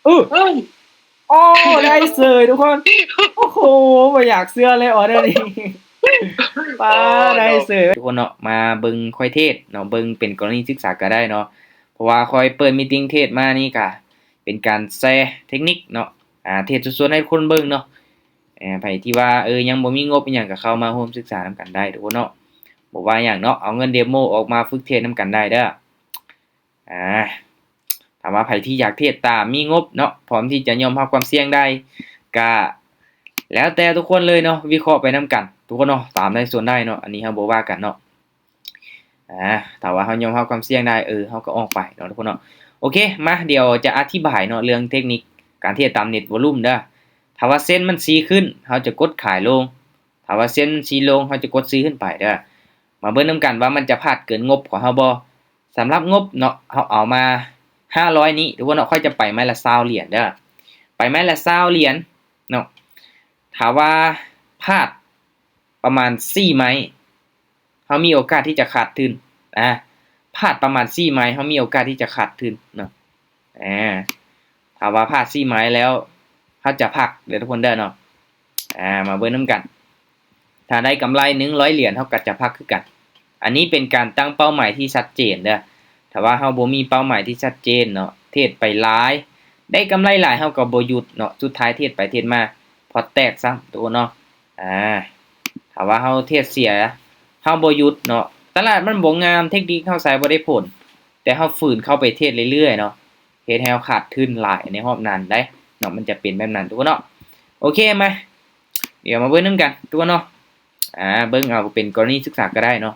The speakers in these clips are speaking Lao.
ເອີ ເອີຍ ໂອ້ ໄດ້ເສີຍທຸກຄົນ. ໂອ້ໂຫ ບໍ່ຢາກເຊື່ອເລີຍອໍເດີນີ້ ປ້າ ໄດ້ເສີຍ. ທຸກຄົນເນາະ ມາເບິ່ງຂ້ອຍເທດເນາະ ເບິ່ງເປັນກໍລະນີສຶກສາກໍໄດ້ເນາະ ເພາະວ່າຂ້ອຍເປີດມີຕິງເທດມານີ້ກະເປັນການແຊເທັກນິກເນາະ ອ່າ ເທດສົດໆໃຫ້ທຸກຄົນເບິ່ງເນາະ. ເອີ ໃຜທີ່ວ່າ ເອີ ຍັງບໍ່ມີງົບອີ່ຫຍັງກໍເຂົ້າມາຮ່ວມສຶກສານຳກັນໄດ້ທຸກຄົນເນາະ ບໍ່ວ່າຫຍັງເນາະ ເອົາເງິນເດໂມອອກມາຝຶກເທດນຳກັນໄດ້ເດີ້. ອ່າ ຖ້າວ່າໃຜທີ່ຢາກເທດຕາມມີງົບເນາະ ພ້ອມທີ່ຈະຍອມຮັບຄວາມສ່ຽງໄດ້ ກະແລ້ວແຕ່ທຸກຄົນເລີຍເນາະ ວິເຄາະໄປນຳກັນທຸກຄົນເນາະ ຕາມໄດ້ສ່ວນໄດ້ເນາະ ອັນນີ້ເຮົາບໍ່ວ່າກັນເນາະ. ອ່າ ຖ້າວ່າເຮົາຍອມຮັບຄວາມສ່ຽງໄດ້ ເອີ ເຮົາກໍອອກໄປເນາະທຸກຄົນເນາະ. ໂອເຄ ມາ ດຽວຈະອະທິບາຍເນາະ ເລື່ອງເທັກນິກການເທດຕາມເນັດວອລຸ່ມເດີ້. ຖ້າວ່າເສັ້ນມັນຊີ້ຂຶ້ນ ເຮົາຈະກົດຂາຍລົງ, ຖ້າວ່າເສັ້ນມັນຊີ້ລົງ ເຮົາຈະກົດຊື້ຂຶ້ນໄປເດີ້. ມາເບິ່ງນຳກັນວ່າມັນຈະພາດເກີນງົບຂອງເຮົາບໍ່. ສຳລັບງົບເນາະ ເຮົາເອົາມາຫ້າຮ້ອຍນີ້ທຸກຄົນເນາະ, ຂ້ອຍຈະໄປໄມ້ລະຊາວຫຼຽນເດີ້, ໄປໄມ້ລະຊາວຫຼຽນເນາະ. ຖ້າວ່າພາດປະມານສີ່ໄມ້ ເຮົາມີໂອກາດທີ່ຈະຂາດທຶນ, ອາ ພາດປະມານສີ່ໄມ້ ເຮົາມີໂອກາດທີ່ຈະຂາດທຶນເນາະ. ອາ ຖ້າວ່າພາດສີ່ໄມ້ແລ້ວ ເຮົາຈະພັກເດີ້ທຸກຄົນເດີ້ເນາະ. ອາ ມາເບິ່ງນຳກັນ, ຖ້າໄດ້ກຳໄລໜຶ່ງຮ້ອຍຫຼຽນ ເຮົາກໍຈະພັກຄືກັນ. ອັນນີ້ເປັນການຕັ້ງເປົ້າໝາຍທີ່ຊັດເຈນເດີ້. ຖ້າວ່າເຮົາບໍ່ມີເປົ້າໝາຍທີ່ຊັດເຈນເນາະ, ເທດໄປຫຼາຍ ໄດ້ກຳໄລຫຼາຍ ເຮົາກໍບໍ່ຢຸດເນາະ, ສຸດທ້າຍເທດໄປເທດມາ ພອດແຕກຊ້ຳ ທຸກຄົນເນາະ. ອາ ຖ້າວ່າເຮົາເທດເສຍ ເຮົາບໍ່ຢຸດເນາະ, ຕະຫຼາດມັນບໍ່ງາມ, ເທັກຕິກເຮົາໃຊ້ບໍ່ໄດ້ຜົນ, ແຕ່ເຮົາຝືນເຂົ້າໄປເທດເລື້ອຍໆເນາະ, ເຮັດໃຫ້ເຮົາຂາດທຶນຫຼາຍໃນຮອບນັ້ນໄດ໋ເນາະ. ມັນຈະເປັນແບບນັ້ນ ທຸກຄົນເນາະ. ໂອເຄ ມາ ດຽວມາເບິ່ງນຳກັນ ທຸກຄົນເນາະ. ອາ ເບິ່ງເອົາເປັນກໍລະນີສຶກສາກໍໄດ້ເນາະ,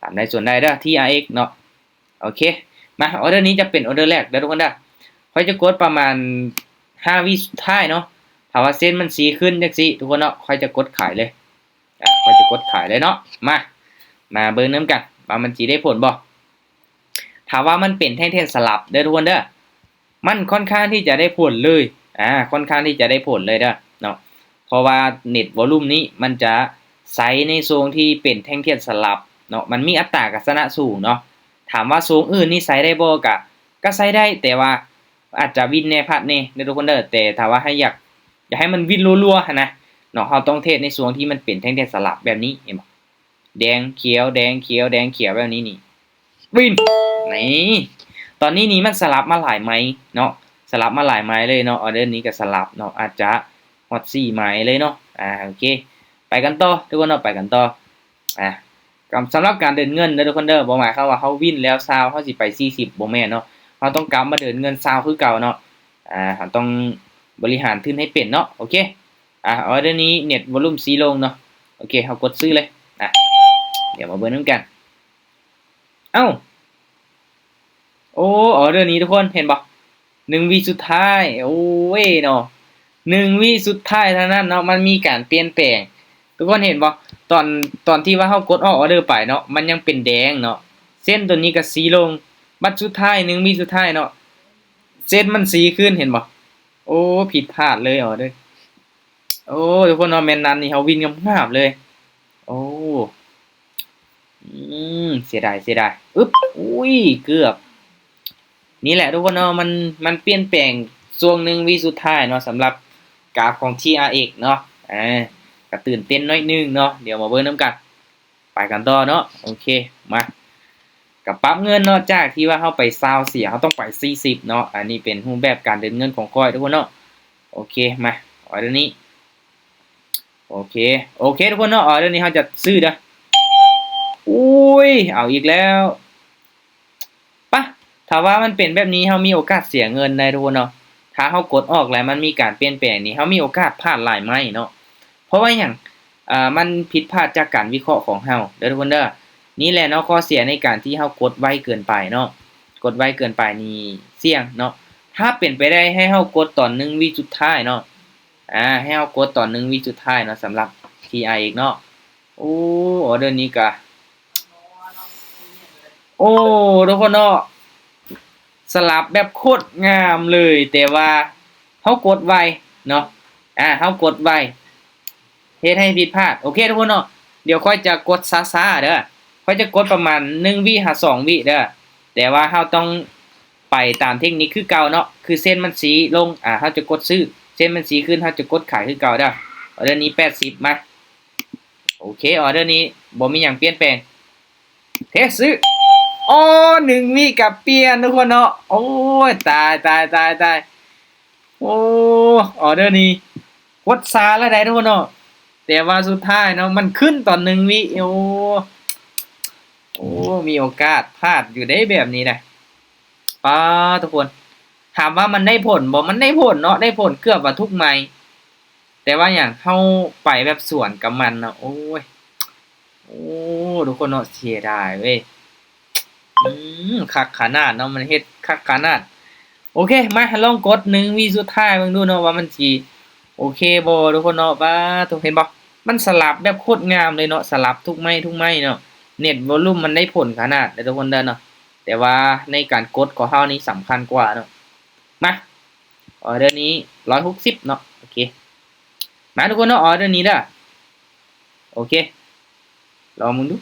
ຕາມໃດສ່ວນໃດເດີ້ ທີອາເອັກເນາະ. ໂອເຄ ມາ ອໍເດີນີ້ຈະເປັນອໍເດີແລກເດີ້ທຸກຄົນເດີ້. ຂ້ອຍຈະກົດປະມານຫ້າວິສຸດທ້າຍເນາະ. ຖ້າວ່າເສັ້ນມັນຊີ້ຂຶ້ນຈັ່ງຊີ້ທຸກຄົນເນາະ, ຂ້ອຍຈະກົດຂາຍເລີຍ. ອາ ຂ້ອຍຈະກົດຂາຍເລີຍເນາະ. ມາ ມາເບິ່ງນຳກັນວ່າມັນຊິໄດ້ຜົນບໍ່. ຖ້າວ່າມັນເປັນແທ່ງທຽນສະຫຼັບເດີ້ທຸກຄົນເດີ້, ມັນຄ່ອນຂ້າງທີ່ຈະໄດ້ຜົນເລີຍ. ອາ ຄ່ອນຂ້າງທີ່ຈະໄດ້ຜົນເລີຍເດີ້ເນາະ, ເພາະວ່າເນັດວໍລຸ່ມນີ້ມັນຈະໃຊ້ໃນຊ່ວງທີ່ເປັນແທ່ງທຽນສະຫຼັບເນາະ, ມັນມີອັດຕາການຊະນະສູງເນາະ. ຖາມວ່າຊ່ວງອື່ນນີ້ໃຊ້ໄດ້ບໍ່? ກະ ກະໃຊ້ໄດ້, ແຕ່ວ່າອາດຈະວິນແດ່ ພາດແດ່ເດີ້ທຸກຄົນເດີ້. ແຕ່ຖ້າວ່າໃຫ້ຢາກ ຢາກໃຫ້ມັນວິນລັວໆຫັ້ນນະເນາະ, ເຮົາຕ້ອງເທດໃນຊ່ວງທີ່ມັນເປັນແທ່ງທຽນສະຫຼັບແບບນີ້ ເຫັນບໍ່? ແດງ ຂຽວ ແດງ ຂຽວ ແດງ ຂຽວ ແບບນີ້ນີ້ ວິນ ນີ້. ຕອນນີ້ນີ້ມັນສະຫຼັບມາຫຼາຍໄມ້ເນາະ, ສະຫຼັບມາຫຼາຍໄມ້ເລີຍເນາະ. ອໍເດີນີ້ກໍສະຫຼັບເນາະ, ອາດຈະຮອດສີ່ໄມ້ເລີຍເນາະ. ອາ ໂອເຄ ໄປກັນຕໍ່ທຸກຄົນເນາະ, ໄປກັນຕໍ່. ອາ ສຳລັບການເດີນເງິນເດີ້ທຸກຄົນເດີ້, ບໍ່ໝາຍຄວາມວ່າເຮົາວິນແລ້ວຊາວ ເຮົາຊິໄປສີ່ສິບ ບໍ່ແມ່ນເນາະ. ເຮົາຕ້ອງກັບມາເດີນເງິນຊາວຄືເກົ່າເນາະ. ອາ ເຮົາຕ້ອງບໍລິຫານທຶນໃຫ້ເປັນເນາະ. ໂອເຄ ອາ ອໍເດີນີ້ເນັດວໍລຸ່ມຊີ້ລົງເນາະ. ໂອເຄ ເຮົາກົດຊື້ເລີຍ. ອາ ດຽວມາເບິ່ງນຳກັນ. ເອົ້າ ໂອ້ ອໍເດີນີ້ທຸກຄົນເຫັນບໍ່? ໜຶ່ງວິສຸດທ້າຍ. ໂອ້ຍເນາະ, ໜຶ່ງວິສຸດທ້າຍເທົ່ານັ້ນເນາະ ມັນມີການປ່ຽນແປງ. ທຸກຄົນເຫັນບໍ່? ຕອນ ຕອນທີ່ວ່າເຮົາກົດອອກອໍເດີໄປເນາະ, ມັນຍັງເປັນແດງເນາະ, ເສັ້ນໂຕນີ້ກໍຊີ້ລົງ. ບັດສຸດທ້າຍ ໜຶ່ງວິສຸດທ້າຍເນາະ, ເສັ້ນມັນຊີ້ຂຶ້ນ ເຫັນບໍ່? ໂອ້ ຜິດພາດເລີຍອໍເດີ. ໂອ້ ທຸກຄົນເນາະ, ແມ່ນນັ້ນນີ້ເຮົາວິນງາມໆເລີຍ. ໂອ້ ອືມ ເສຍດາຍ ເສຍດາຍ. ອຶບ ອຸ້ຍ ເກືອບ. ນີ້ແຫຼະທຸກຄົນເນາະ, ມັນ ມັນປ່ຽນແປງຊ່ວງໜຶ່ງວິສຸດທ້າຍເນາະ, ສຳລັບກາຟຂອງ ທີອາເອັກ ເນາະ. ອາ ກະຕື່ນເຕັ້ນໜ້ອຍໜຶ່ງເນາະ. ດຽວມາເບິ່ງນຳກັນ. ໄປກັນຕໍ່ເນາະ. ໂອເຄ ມາ ກະປັບເງິນເນາະ, ຈາກທີ່ວ່າເຮົາໄປຊາວເສຍ ເຮົາຕ້ອງໄປສີ່ສິບເນາະ. ອັນນີ້ເປັນຮູບແບບການເດີນເງິນຂອງຂ້ອຍທຸກຄົນເນາະ. ໂອເຄ ມາ ອໍເດີນີ້. ໂອເຄ ໂອເຄທຸກຄົນເນາະ, ອໍເດີນີ້ເຮົາຈະຊື້ເດີ້. ອຸ້ຍ ເອົາອີກແລ້ວ. ປະ ຖ້າວ່າມັນເປັນແບບນີ້ ເຮົາມີໂອກາດເສຍເງິນໄດ້ທຸກຄົນເນາະ. ຖ້າເຮົາກົດອອກແລ້ວມັນມີການປ່ຽນແປງນີ້ ເຮົາມີໂອກາດພາດຫຼາຍໄມ້ເນາະ. ເພາະວ່າຫຍັງ? ເອີ ມັນຜິດພາດຈາກການວິເຄາະຂອງເຮົາເດີ້ທຸກຄົນເດີ້. ນີ້ແຫຼະເນາະ ຂໍ້ເສຍໃນການທີ່ເຮົາກົດໄວເກີນໄປເນາະ, ກົດໄວເກີນໄປນີ້ສ່ຽງເນາະ. ຖ້າເປັນໄປໄດ້ໃຫ້ເຮົາກົດຕອນໜຶ່ງວິສຸດທ້າຍເນາະ, ອາ ໃຫ້ເຮົາກົດຕອນໜຶ່ງວິສຸດທ້າຍເນາະ ສຳລັບ ທີອາເອັກ ເນາະ. ໂອ້ ອໍເດີນີ້ກະ ໂອ້ ທຸກຄົນເນາະ ສະຫຼັບແບບໂຄດງາມເລີຍ, ແຕ່ວ່າເຮົາກົດໄວເນາະ, ອາ ເຮົາກົດໄວ ເຮັດໃຫ້ຜິດພາດ. ໂອເຄທຸກຄົນເນາະ, ດຽວຂ້ອຍຈະກົດຊ້າໆເດີ້, ຂ້ອຍຈະກົດປະມານໜຶ່ງວິຫາສອງວິເດີ້, ແຕ່ວ່າເຮົາຕ້ອງ ໄປຕາມເທັກນິກຄືເກົ່າເນາະ ຄືເສັ້ນມັນຊີ້ລົງ ອາ ເຮົາຈະກົດຊື້ ເສັ້ນມັນຊີ້ຂຶ້ນ ເຮົາຈະກົດຂາຍຄືເກົ່າເດີ້. ອອເດີນີ້ແປດສິບ ມາ ໂອເຄ ອອເດີນີ້ບໍ່ມີຫຍັງປ່ຽນແປງ ເທສຊື້ ອໍ ໜຶ່ງວິກະປ່ຽນທຸກຄົນເນາະ. ໂອ້ຍ ຕາຍ ຕາຍ ຕາຍ ຕາຍ ໂອ້ ອອເດີນີ້ກົດຊ້າແລ້ວໃດ໋ທຸກຄົນເນາະ ແຕ່ວ່າສຸດທ້າຍເນາະ ມັນຂຶ້ນຕອນໜຶ່ງວິ ໂອ້ ໂອ້ ມີໂອກາດພາດຢູ່ເດ້ແບບນີ້ນະ. ປ້າ ທຸກຄົນ ຖາມວ່າມັນໄດ້ຜົນບໍ່? ມັນໄດ້ຜົນເນາະ ໄດ້ຜົນເກືອບວ່າທຸກໄມ້ ແຕ່ວ່າຫຍັງ ເຮົາໄປແບບສວນກັບມັນເນາະ ໂອ້ຍ ໂອ້ ທຸກຄົນເນາະ ເສຍດາຍເວີຍ ອືມ ຄັກຂະໜາດເນາະ ມັນເຮັດຄັກຂະໜາດ. ໂອເຄ ມາລອງກົດໜຶ່ງວິສຸດທ້າຍເບິ່ງດູເນາະ ວ່າມັນຊິໂອເຄບໍ່ ທຸກຄົນເນາະ. ປ້າໂທ້ ເຫັນບໍ່ ມັນສະຫຼັບແບບໂຄດງາມເລີຍເນາະ ສະຫຼັບທຸກໄມ້ ທຸກໄມ້ເນາະ ເນັດວອລຸມມັນໄດ້ຜົນຂະໜາດເດີທຸກຄົນເດີເນາະ. ແຕ່ວ່າໃນການກົດຂອງເຮົານີ້ສຳຄັນກວ່າເນາະ. ມາ ອອເດີນີ້ຮ້ອຍຫົກສິບເນາະ ໂອເຄ ມາທຸກຄົນເນາະ ອອເດີນີ້ເດີ ໂອເຄ ລອງເບິ່ງດູ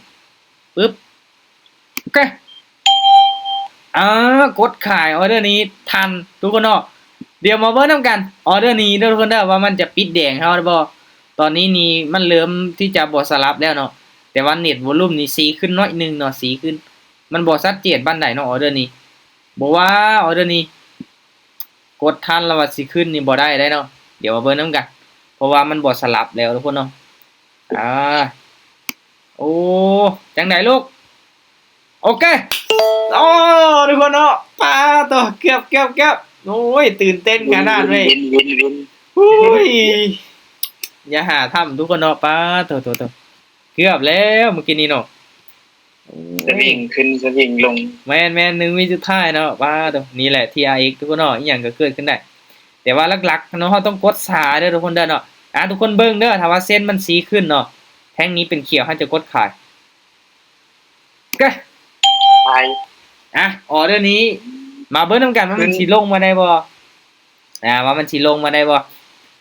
ປຶບ ໂອເຄ ອາ ກົດຂາຍອອເດີນີ້ທັນທຸກຄົນເນາະ. ດຽວມາເບິ່ງນຳກັນ ອອເດີນີ້ເດີທຸກຄົນເດີ ວ່າມັນຈະປິດແດງເຮົາຫຼືບໍ່. ຕອນນີ້ນີ້ມັນເລີ່ມທີ່ຈະບໍ່ສະຫຼັບແລ້ວເນາະ ແຕ່ວ່າເນັດວອລຸມນີ້ຊີ້ຂຶ້ນໜ້ອຍໜຶ່ງເນາະ ຊີ້ຂຶ້ນ ມັນບໍ່ຊັດເຈນປານໃດເນາະ ອອເດີນີ້ ບໍ່ວ່າອອເດີນີ້ ກົດທັນແລ້ວວ່າຊິຂຶ້ນນີ້ບໍ່ໄດ້ໄດ໋ເນາະ. ດຽວມາເບິ່ງນຳກັນ ເພາະວ່າມັນບໍ່ສະຫຼັບແລ້ວທຸກຄົນເນາະ. ອາ ໂອ້ ຈັ່ງໃດລູກ ໂອເຄ ໂອ້ ທຸກຄົນເນາະ ປາໂທ້ ເກືອບ ເກືອບ ເກືອບ ໂອ້ຍ ຕື່ນເຕັ້ນຂະໜາດເວີຍ ວິນ ວິນ ວິນ ໂອ້ຍ ຢ່າຫາທຳທຸກຄົນເນາະ ປາໂທ້ ໂທ້ ໂທ້ ເກືອບແລ້ວມື້ກີ້ນີ້ເນາະ. ສະວິງຂຶ້ນສະວິງລົງ ແມ່ນໆ ໜຶ່ງວິສຸດທ້າຍເນາະ ປາໂທ້ ນີ້ແຫຼະ ທີອາເອັກ ທຸກຄົນເນາະ ອີ່ຫຍັງກໍເກີດຂຶ້ນໄດ້ ແຕ່ວ່າຫຼັກໆເນາະ ເຮົາຕ້ອງກົດຊ້າເດີທຸກຄົນເດີເນາະ. ອາ ທຸກຄົນເບິ່ງເດີ ຖ້າວ່າເສັ້ນມັນຊີ້ຂຶ້ນເນາະ ແທ່ງນີ້ເປັນຂຽວ ເຮົາຈະກົດຂາຍ ກະ ຂາຍ ອາ ອອເດີນີ້ ມາເບິ່ງນຳກັນວ່າມັນຊິລົງມາໄດ້ບໍ່ ອາ ວ່າມັນຊິລົງມາໄດ້ບໍ່.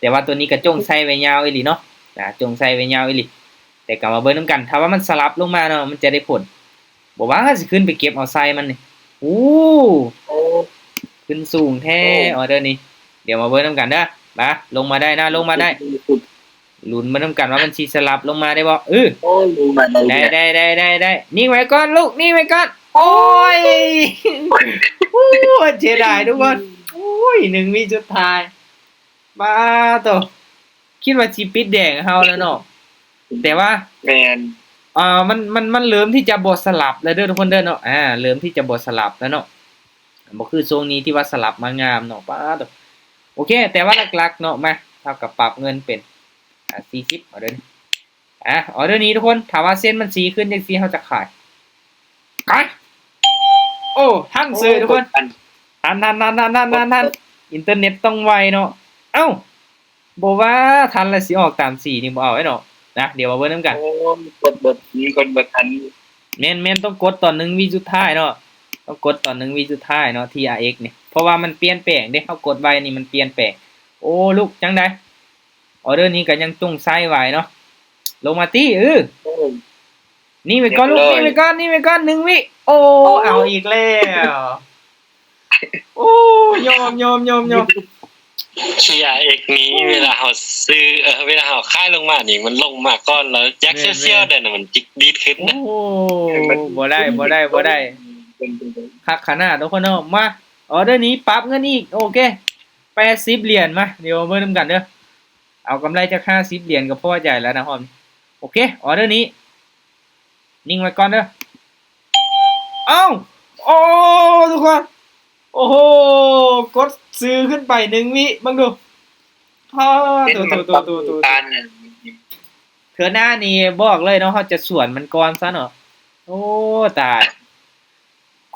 ແຕ່ວ່າໂຕນີ້ກະຈົ່ງໃສ່ໄວ້ຍາວອີ່ຫຼີເນາະ ອາ ຈົ່ງໃສ່ໄວ້ຍາວອີ່ຫຼີ ແຕ່ກະມາເບິ່ງນຳກັນ ຖ້າວ່າມັນສະຫຼັບລົງມາເນາະ ມັນຈະໄດ້ຜົນ ບໍ່ວ່າຊິຂຶ້ນໄປເກັບເອົາໄຊມັນນີ້. ໂອ້ ໂອ້ ຂຶ້ນສູງແທ້ ໂອ້ ອອເດີນີ້ ດຽວມາເບິ່ງນຳກັນເດີ ມາ ລົງມາໄດ້ນະ ລົງມາໄດ້ ລຸ້ນມານຳກັນວ່າມັນຊິສະຫຼັບລົງມາໄດ້ບໍ່. ເອີ ໂອ້ ລົງມາໄດ້ ໄດ້ ໄດ້ ໄດ້ ໄດ້ ນິ່ງໄວ້ກ່ອນລູກ ນິ່ງໄວ້ກ່ອນ. ໂອ້ຍ ໂອ້ຍ ເສຍດາຍທຸກຄົນ ໂອ້ຍ ໜຶ່ງວິສຸດທ້າຍ ປາໂທ້ ຄິດວ່າຊິປິດແດງເຮົາແລ້ວເນາະ ແຕ່ວ່າ ແມ່ນ ເອີ ມັນ ມັນ ມັນເລີ່ມທີ່ຈະບໍ່ສະຫຼັບແລ້ວເດີທຸກຄົນເດີເນາະ ອາ ເລີ່ມທີ່ຈະບໍ່ສະຫຼັບແລ້ວເນາະ ບໍ່ຄືຊ່ວງນີ້ທີ່ວ່າສະຫຼັບມາງາມເນາະ ປາໂທ້. ໂອເຄ ແຕ່ວ່າຫຼັກໆເນາະ ມາ ເຮົາກໍປັບເງິນເປັນ ອາ ສີ່ສິບ ອອເດີນີ້ ອາ ອອເດີນີ້ທຸກຄົນ ຖ້າວ່າເສັ້ນມັນຊີ້ຂຶ້ນຈັ່ງຊີ້ ເຮົາຈະຂາຍ ຂາຍ ໂອ້ ທັນເສີຍທຸກຄົນ ໂອ້ ທັນ ທັນ ທັນ ທັນ ທັນ ທັນ ອິນເຕີເນັດຕ້ອງໄວເນາະ. ເອົ້າ ບໍ່ວ່າທັນລະຊິອອກຕາມສີນີ້ ບໍ່ເອົາໄວ້ເນາະ ນະ ດຽວມາເບິ່ງນຳກັນ. ໂອ້ ກົດບໍ່ທັນ ກົດບໍ່ທັນ ແມ່ນໆ ຕ້ອງກົດຕອນໜຶ່ງວິສຸດທ້າຍເນາະ ຕ້ອງກົດຕອນໜຶ່ງວິສຸດທ້າຍເນາະ ທີອາເອັກນີ້ ເພາະວ່າມັນປ່ຽນແປງເດ້ ເຮົາກົດໄວນີ້ມັນປ່ຽນແປງ. ໂອ້ ລູກ ຈັ່ງໃດ ອອເດີນີ້ກໍຍັງຈົ່ງໃສ່ໄວ້ເນາະ ລົງມາຕິ ເອີ ໂອ້ ນິ່ງໄວ້ກ່ອນລູກ ນິ່ງໄວ້ກ່ອນ ນິ່ງໄວ້ກ່ອນ ໜຶ່ງວິ ໂອ້ ເອົາອີກແລ້ວ ໂອ້ ຍອມ ຍອມ ຍອມ ຍອມ. ທີອາເອັກນີ້ ເວລາເຮົາຊື້ ເອີ ເວລາເຮົາຂາຍລົງມານີ້ ມັນລົງມາກ່ອນ ແລ້ວຢາກ ແມ່ນໆ ສ່ຽວໆ ໄດ້ນະ ມັນຈິກດີດຂຶ້ນນະ. ໂອ້ ບໍ່ໄດ້ ບໍ່ໄດ້ ບໍ່ໄດ້ ຄັກຂະໜາດທຸກຄົນເນາະ. ມາ ອອເດີນີ້ປັບເງິນອີກ ໂອເຄ ແປດສິບຫຼຽນ ມາ ດຽວເບິ່ງນຳກັນເດີ ເອົາກຳໄລຈັກຫ້າສິບຫຼຽນກໍພໍໃຈແລ້ວນະຮອບນີ້. ໂອເຄ ອອເດີນີ້ ນິ່ງໄວ້ກ່ອນເດີ. ເອົ້າ ໂອ້ ທຸກຄົນ ໂອ້ໂຫ ກົດຊື້ຂຶ້ນໄປໜຶ່ງວິ ເບິ່ງດູ ພາ ເປັນໂຕ ໂຕ ໂຕ ໂຕ ໂຕ ຕານ ເທື່ອໜ້ານີ້ບອກເລີຍເນາະ ເຮົາຈະສວນມັນກ່ອນຊະເນາະ. ໂອ້ ຕາຍ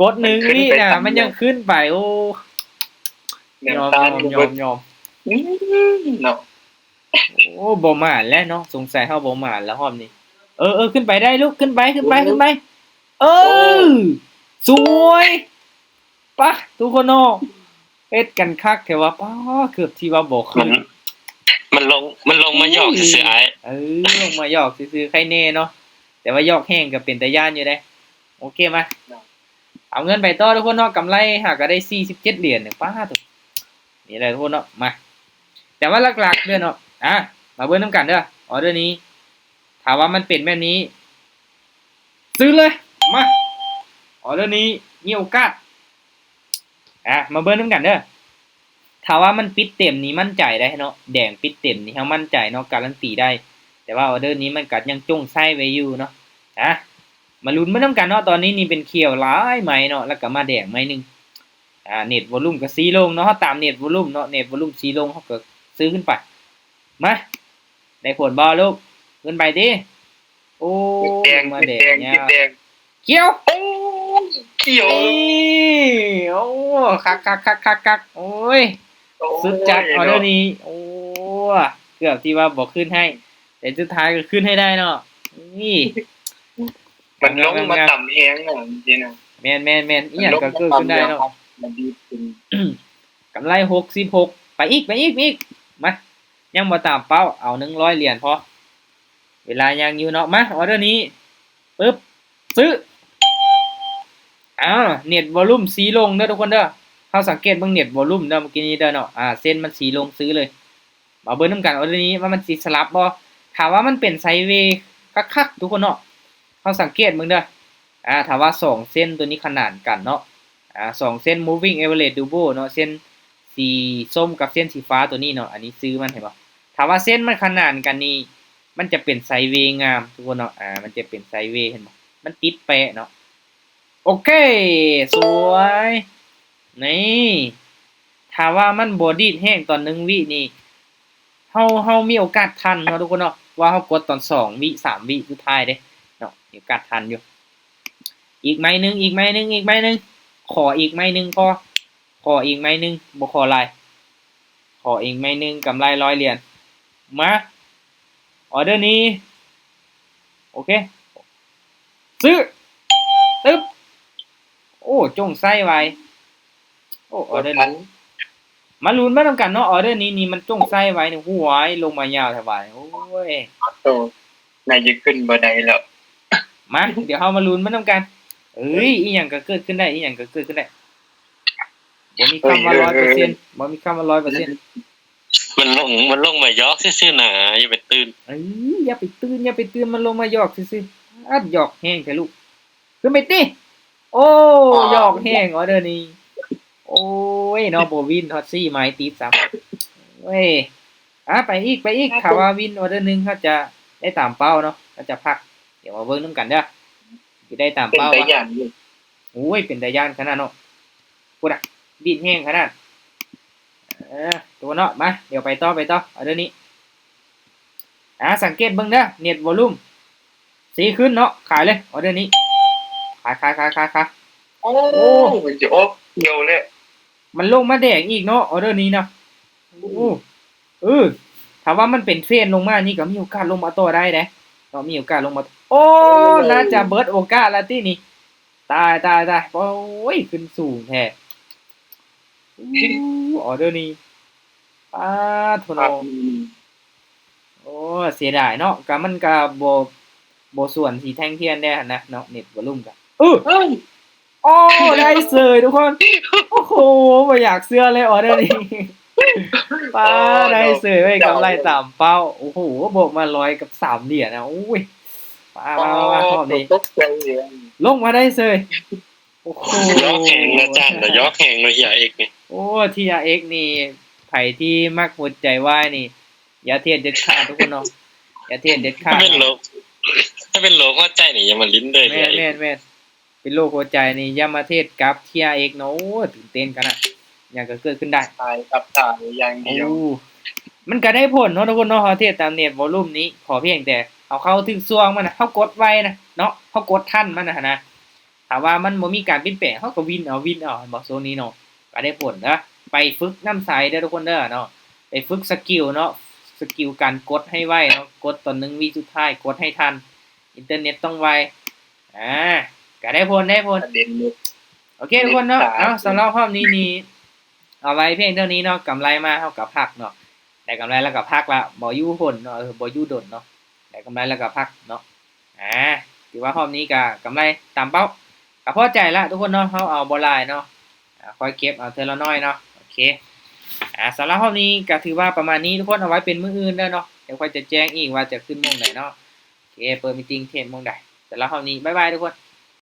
ກົດໜຶ່ງວິນະ ມັນຍັງຂຶ້ນໄປ ໂອ້ ຍອມ ຍອມ ຍອມ ຍອມ ອືມ ເນາະ. ໂອ້ ບໍ່ໝານແລ້ວເນາະ ສົງໄສເຮົາບໍ່ໝານແລ້ວຮອບນີ້. ເອີ ເອີ ຂຶ້ນໄປໄດ້ລູກ ຂຶ້ນໄປ ຂຶ້ນໄປ ຂຶ້ນໄປ ເອີ ໂອ້ ສວຍ ປະ ທຸກຄົນເນາະ ເຮັດກັນຄັກແທ້ວ່າ ປະ ເກືອບທີ່ວ່າບໍ່ຂຶ້ນ. ມັນ ມັນລົງ ມັນລົງມາຫຍອກຊື່ໆ ອ້າຍ ເອີ ລົງມາຫຍອກຊື່ໆ ໄຄແນ່ເນາະ ແຕ່ວ່າຫຍອກແຮງກໍເປັນຕາຢ້ານຢູ່ເດ້. ໂອເຄ ມາ ເອົາເງິນໄປຕໍ່ທຸກຄົນເນາະ, ກຳໄລຫາກະໄດ້ສີ່ສິບເຈັດຫຼຽນ ປາໂທ້ ນີ້ແຫຼະທຸກຄົນເນາະ. ມາ ແຕ່ວ່າຫຼັກໆເດີເນາະ ອ່າ ມາເບິ່ງນຳກັນເດີ ອໍເດີນີ້ ຖ້າວ່າມັນເປັນແບບນີ້ ຊື້ເລີຍ ມາ ອໍເດີນີ້ມີໂອກາດ ອ່າ ມາເບິ່ງນຳກັນເດີ. ຖ້າວ່າມັນປິດເຕັມນີ້ໝັ້ນໃຈໄດ໋ເນາະ, ແດງປິດເຕັມນີ້ເຮົາໝັ້ນໃຈເນາະ ກາຣັນຕີໄດ້. ແຕ່ວ່າອໍເດີນີ້ມັນກະຍັງຈົ່ງໃຊ້ໄວ້ຢູ່ເນາະ. ອ່າ ມາລຸ້ນເບິ່ງນຳກັນເນາະ. ຕອນນີ້ນີ້ເປັນຂຽວຫຼາຍໄມ້ເນາະ ແລ້ວກະມາແດງໄມ້ໜຶ່ງ. ອ່າ ເນັດວໍລຸ່ມກະຊີລົງເນາະ, ເຮົາຕາມເນັດວໍລຸ່ມເນາະ, ເນັດວໍລຸ່ມຊີລົງ ເຮົາກະຊື້ຂຶ້ນໄປ. ມາ ໄດ້ຜົນບໍ່ລູກ? ຂຶ້ນໄປຕິ. ໂອ້ ແດງ ມາແດງ ແດງ ຍາວ ແດງ ຂຽວ ໂອ້ ຂຽວ ນີ້ ໂອ້ ຄັກໆໆໆໆ ໂອ້ຍ ໂອ້ຍ ສຸດຈັດ ອໍເດີນີ້ ໂອ້ ເກືອບທີ່ວ່າບໍ່ຂຶ້ນໃຫ້ ແຕ່ສຸດທ້າຍກໍຂຶ້ນໃຫ້ໄດ້ເນາະ. ນີ້ ມັນລົງມາຕ່ຳແຮງນະ ຈັ່ງຊີ້ນະ. ແມ່ນໆໆ ອີ່ຫຍັງກໍເກີດຂຶ້ນໄດ້ເນາະ. ກຳໄລຫົກສິບຫົກ ໄປອີກ ໄປອີກ ໄປອີກ ມາ ຍັງບໍ່ຕາມເປົ້າ ເອົາໜຶ່ງຮ້ອຍຫຼຽນພໍ. ເວລາຍັງຢູ່ເນາະ. ມາ ອໍເດີນີ້ ປຶບ ຊື້. ອ້າວ ເນັດວໍລຸ່ມຊີລົງເດີທຸກຄົນເດີ. ເຮົາສັງເກດເບິ່ງເນັດວໍລຸ່ມເດີ ເມື່ອກີ້ນີ້ເດີເນາະ. ອ່າ ເສັ້ນມັນຊີລົງ ຊື້ເລີຍ. ມາເບິ່ງນຳກັນ ອໍເດີນີ້ວ່າມັນຊິສະຫຼັບບໍ່. ຖ້າວ່າມັນເປັນໄຊເວຄັກໆ ທຸກຄົນເນາະ, ເຮົາສັງເກດເບິ່ງເດີ. ອ່າ ຖ້າວ່າສອງເສັ້ນໂຕນີ້ຂະໜານກັນເນາະ, ອ່າ ສອງເສັ້ນ moving average double ເນາະ, ເສັ້ນສີສົ້ມກັບເສັ້ນສີຟ້າໂຕນີ້ເນາະ, ອັນນີ້ຊື່ມັນ ເຫັນບໍ່? ຖ້າວ່າເສັ້ນມັນຂະໜານກັນນີ້ ມັນຈະເປັນໄຊເວງາມທຸກຄົນເນາະ, ອ່າ ມັນຈະເປັນໄຊເວ ເຫັນບໍ່? ມັນຕິດແປະເນາະ. ໂອເຄ ສວຍ. ນີ້ ຖ້າວ່າມັນບໍ່ດີດແຮງຕອນໜຶ່ງວິນີ້ ເຮົາ ເຮົາມີໂອກາດທັນເນາະທຸກຄົນເນາະ, ວ່າເຮົາກົດຕອນສອງວິ ສາມວິສຸດທ້າຍເດ້ເນາະ, ມີໂອກາດທັນຢູ່. ອີກໄມ້ໜຶ່ງ ອີກໄມ້ໜຶ່ງ ອີກໄມ້ໜຶ່ງ, ຂໍອີກໄມ້ໜຶ່ງພໍ, ຂໍອີກໄມ້ໜຶ່ງ ບໍ່ຂໍຫຼາຍ. ຂໍອີກໄມ້ໜຶ່ງ ກຳໄລຮ້ອຍຫຼຽນ. ມາ ອໍເດີນີ້ ໂອເຄ ຊື້ ຕຶບ. ໂອ້ ຈົ່ງໃສ່ໄວ. ໂອ້ ອໍເດີນີ້ ມາລຸ້ນມານຳກັນເນາະ, ອໍເດີນີ້ນີ້ມັນຈົ່ງໃສ່ໄວນີ້. ຫວຍ ລົງມາຍາວແທ້ຫວາ. ໂອ້ຍ ໂຕ ໜ້າຈະຂຶ້ນບໍ່ໄດ້ແລ້ວ. ມາ ດຽວເຮົາມາລຸ້ນມານຳກັນ. ເອີຍ ອີ່ຫຍັງກໍເກີດຂຶ້ນໄດ້ ອີ່ຫຍັງກໍເກີດຂຶ້ນໄດ້. ບໍ່ມີຄຳວ່າຮ້ອຍເປີເຊັນ ບໍ່ມີຄຳວ່າຮ້ອຍເປີເຊັນ. ມັນລົງ ມັນລົງມາຢອກຊື່ໆນະ ຢ່າໄປຕື່ນ. ເອີຍ ຢ່າໄປຕື່ນ ຢ່າໄປຕື່ນ, ມັນລົງມາຢອກຊື່ໆ. ອາດ ຢອກແຮງແທ້ລູກ. ຂຶ້ນໄປຕິ. ໂອ້ ຢອກແຮງອໍເດີນີ້. ໂອ້ຍເນາະ ບໍ່ວິນ ຮອດສີ່ໄມ້ຕິດຊ້ຳ. ໂອ້ຍ ອ່າ ໄປອີກ ໄປອີກ. ຖ້າວ່າວິນອໍເດີໜຶ່ງ ເຮົາຈະໄດ້ຕາມເປົ້າເນາະ, ເຮົາຈະພັກ. ດຽວມາເບິ່ງນຳກັນເດີ ຊິໄດ້ຕາມເປົ້າ. ເປັນຕາຢ້ານຢູ່. ໂອ້ຍ ເປັນຕາຢ້ານຂະໜາດເນາະ. ພຸ້ນນະ ດີດແຮງຂະໜາດ. ເອີ ຕົວເນາະ. ມາ ດຽວໄປຕໍ່ ໄປຕໍ່ ອໍເດີນີ້. ອ່າ ສັງເກດເບິ່ງເດີ ເນັດວໍລຸ່ມ ຊີ້ຂຶ້ນເນາະ. ຂາຍເລີຍ ອໍເດີນີ້. ຂາຍ ຂາຍ ຂາຍ ຂາຍ ຂາຍ. ໂອ້ ໂອ້ ມັນຈະອອກຂຽວແລ້ວ. ມັນລົງມາແດງອີກເນາະ ອໍເດີນີ້ນະ. ໂອ້ ເອີ ຖ້າວ່າມັນເປັນເທຣນລົງມານີ້ ກໍມີໂອກາດລົງມາຕໍ່ໄດ້ເດ້ເນາະ, ມີໂອກາດລົງມາ. ໂອ້ ໂອ້ ໜ້າຈະເບິດໂອກາດແລ້ວຕິນີ້. ຕາຍ ຕາຍ ຕາຍ. ໂອ້ຍ ຂຶ້ນສູງແທ້. ອູ້ ອໍເດີນີ້ ປາໂທເນາະ. ໂອ້ ເສຍດາຍເນາະ, ກະມັນກະບໍ່ ບໍ່ສວນສີແທ່ງທຽນແດ່ຫັ້ນນະເນາະ, ເນັດວໍລຸ່ມກະ ເອີ ເອີຍ ໂອ້ ໄດ້ເສີຍທຸກຄົນ. ໂອ້ໂຫ ບໍ່ຢາກເຊື່ອເລີຍອໍເດີນີ້. ປາ ໄດ້ເສີຍເວີ້ຍ, ກຳໄລຕາມເປົ້າ. ໂອ້ໂຫ ບວກມາຮ້ອຍກັບສາມຫຼຽນນະ. ໂອ້ຍ ປາ ມາ ມາ ມາ ຮອບນີ້ ຕົກໃຈເລີຍ ລົງມາໄດ້ເສີຍ. ໂອ້ໂຫ ຢອກແຮງນະ ຈານນະ ຢອກແຮງເນາະ ທີອາເອັກນີ້. ໂອ້ ທີອາເອັກນີ້ ໃຜທີ່ມັກຫົວໃຈວາຍນີ້ ຢ່າເທດເດັດຂາດທຸກຄົນເນາະ, ຢ່າເທດເດັດຂາດ. ຖ້າເປັນໂລກ ຖ້າເປັນໂລກຫົວໃຈນີ້ ຢ່າມາຫຼິ້ນເດີ. ແມ່ນ ແມ່ນ ແມ່ນ. ເປັນໂລກຫົວໃຈນີ້ ຢ່າມາເທດກັບທີອາເອັກເນາະ. ໂອ້ຍ ຕື່ນເຕັ້ນຂະໜາດ, ຫຍັງກໍເກີດຂຶ້ນໄດ້. ຕາຍກັບຕາຍຢ່າງດຽວ. ໂອ້ ມັນກໍໄດ້ຜົນເນາະທຸກຄົນເນາະ, ເຮົາເທດຕາມເນັດວໍລຸ່ມນີ້ ຂໍພຽງແຕ່ເຮົາເຂົ້າຖືກຊ່ວງມັນນະ, ເຮົາກົດໄວນະເນາະ, ເຮົາກົດທັນມັນນະຫັ້ນນະ. ຖ້າວ່າມັນບໍ່ມີການປ່ຽນແປງ ເຮົາກໍວິນເອົາ ວິນເອົາ ເຫັນບໍ່? ໂຊນນີ້ເນາະ ກໍໄດ້ຜົນເດີ. ໄປຝຶກນຳໃຊ້ເດີທຸກຄົນເດີເນາະ, ໄປຝຶກສະກິວເນາະ, ສະກິວການກົດໃຫ້ໄວເນາະ, ກົດຕອນໜຶ່ງວິສຸດທ້າຍ ກົດໃຫ້ທັນ, ອິນເຕີເນັດຕ້ອງໄວ. ອ່າ ກໍໄດ້ຜົນ ໄດ້ຜົນ. ໂອເຄທຸກຄົນເນາະ, ເອົາ ສຳລັບຮອບນີ້ນີ້ ເອົາໄວ້ພຽງເທົ່ານີ້ເນາະ. ກຳໄລມາເຮົາກໍພັກເນາະ, ໄດ້ກຳໄລແລ້ວກໍພັກລະ, ບໍ່ຢູ່ດົນເນາະ, ເອີ ບໍ່ຢູ່ດົນເນາະ, ໄດ້ກຳໄລແລ້ວກໍພັກເນາະ. ອ່າ ຖືວ່າຮອບນີ້ກໍກຳໄລຕາມເປົ້າ. ກໍພໍໃຈລະທຸກຄົນເນາະ, ເຮົາເອົາບໍ່ຫຼາຍເນາະ, ອາ ຄ່ອຍເກັບເອົາເທື່ອລະໜ້ອຍເນາະ. ໂອເຄ ອາ ສຳລັບຮອບນີ້ກໍຖືວ່າປະມານນີ້ທຸກຄົນ, ເອົາໄວ້ເປັນມື້ອື່ນເດີເນາະ, ດຽວຂ້ອຍຈະແຈ້ງອີກວ່າຈະຂຶ້ນໝ່ອງໃດເນາະ. ໂອເຄ ເປີດມີດຕິງເທຣດໝ່ອງໃດ. ສຳລັບຮອບນີ້ ບາຍບາຍທຸກຄົນ.